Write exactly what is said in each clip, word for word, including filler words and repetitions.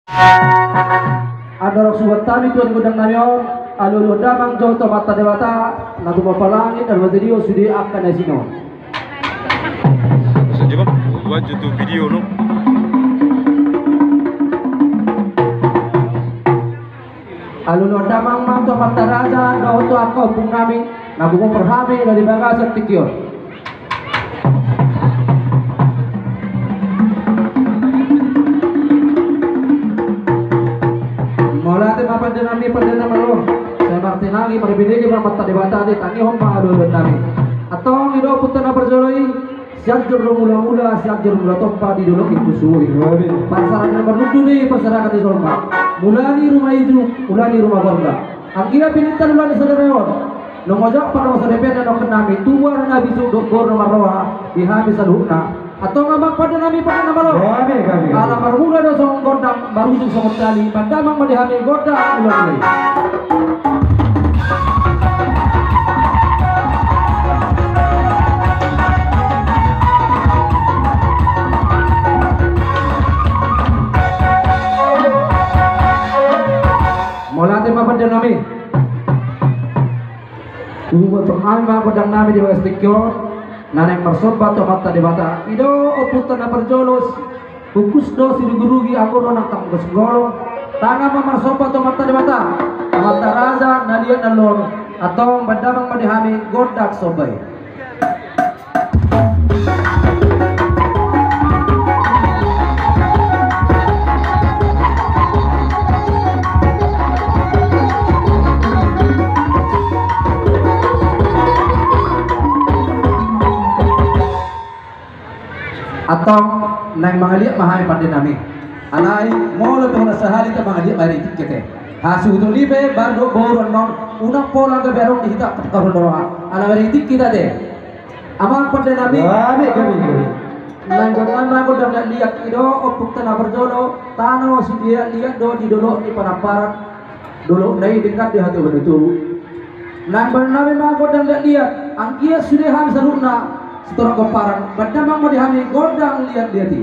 Andorang suhat hami tu gondang nami on, alualuhon damang jolo tu Amanta Debata na tumompa langit, na tumompa tio, sude angka na sinuan. Alualuhon damang ma tu Amanta Raja dohot tu angka ompung nami na tumompa hami na di bagasan tingki on. Mauliate ma pande nami, pande na malo. Sai martinangi marbinege ma Amanta Debata, ditangihon ma alualuhon nami. Antong i do ompunta na parjolo i, Sianjur do mulamula, Sianjur mula tompa di dolok Impusuo i. Parserahan na marnundu ni parserahan ni jolma. Mula ni ruma ijuk, mula ni ruma gorga. Anggiat pinangido mula ni sadari on. Nunga jala pala masa depan na nongkin nami, tua na bisuk dohot boru na marroha di hami saluhutna. Antong amang pande nami, pande na malo. Ala marmula do songon gondang, marujung songon tali, pandamang ma di hami gondang mula ni. Mauliate ma pande nami. Tubu ma tu hami ma gondang nami di bagas tingki on, na naeng marsomba tu Amanta Debata. I do ompunta na parjolo, pungkus do sirugirugi, anggo do nang tanggo singgolong. Tangan ma marsomba tu Amanta Debata, Amanta Raja na liat na lolo. Antong pandamang ma di hami gondang somba i. Antong naeng mangaliat ma hami pande nami. Alai molo pe hona sahali ta mangaliat ma i, tingki ate. Hasuhuton i pe baru do boru annon, unang pola gabe adong di hita patukarhon roha. Ala mari tingki ate. Amang pande nami. Naeng gondang ma gondang liat-liat i do ompunta na parjolo, tano siliat-liat do di dolok ni Panamparan. Dolok na i denggan di hatoban ni toru. Naeng baen nami ma gondang liat-liat, anggiat sude hami saluhutna sitorop pomparan, pandamang ma di hami gondang liat-liat i.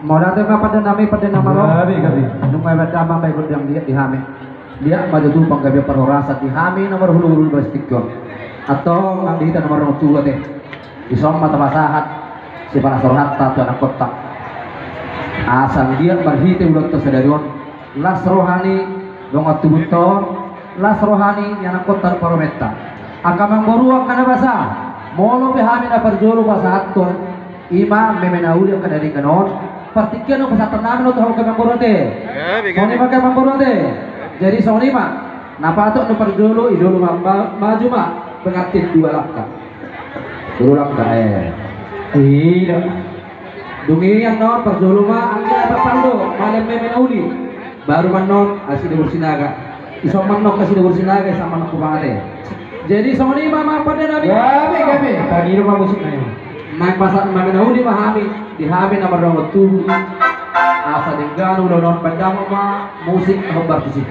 Mauliate ma pande nami, pande na malo. Gabe, gabe. Nunga iba damang baik gondang liat di hami. Liat ma jo tu panggabean parhorasan di hami na marhulu-hulu di bagasan tingki on. Antong nang di hita na mardongan tubu ate. Dison ma tapasahat sipalas ni rohanta tu anakkonta. Asa liat marhite ulaonta sadari on, las roha ni dongan tubunta on, las roha ni anakkonta dohot parumaenta. Angka amangboru, angka na basa, molo pe hami na parjolo pasahathon, i ma meme na uli angka na denggan on. Partingkian on pasahaton nami do tu hamu angka amangboru ate. Songon i ma angka amangboru ate. Jadi songon i ma, na patut na parjolo, i do ma, ma, maju ma pengantin dua langkah. Dua langkah, eh. Iya. Dung i annon parjolo ma angka Pak Paldo, malem meme na uli. Baru ma annon asi Debor Sinaga. Dison ma annon asi Debor Sinaga, dison ma annon hubang ate. Jadi songon i ma, ma pande nami. Gabe, gabe. Tadi rumah musik na i. Naeng pasahat meme na uli ma hami, di hami na mardongan tubu. Asa denggan ulaon on, bahen damang ma musik, hombar tusi.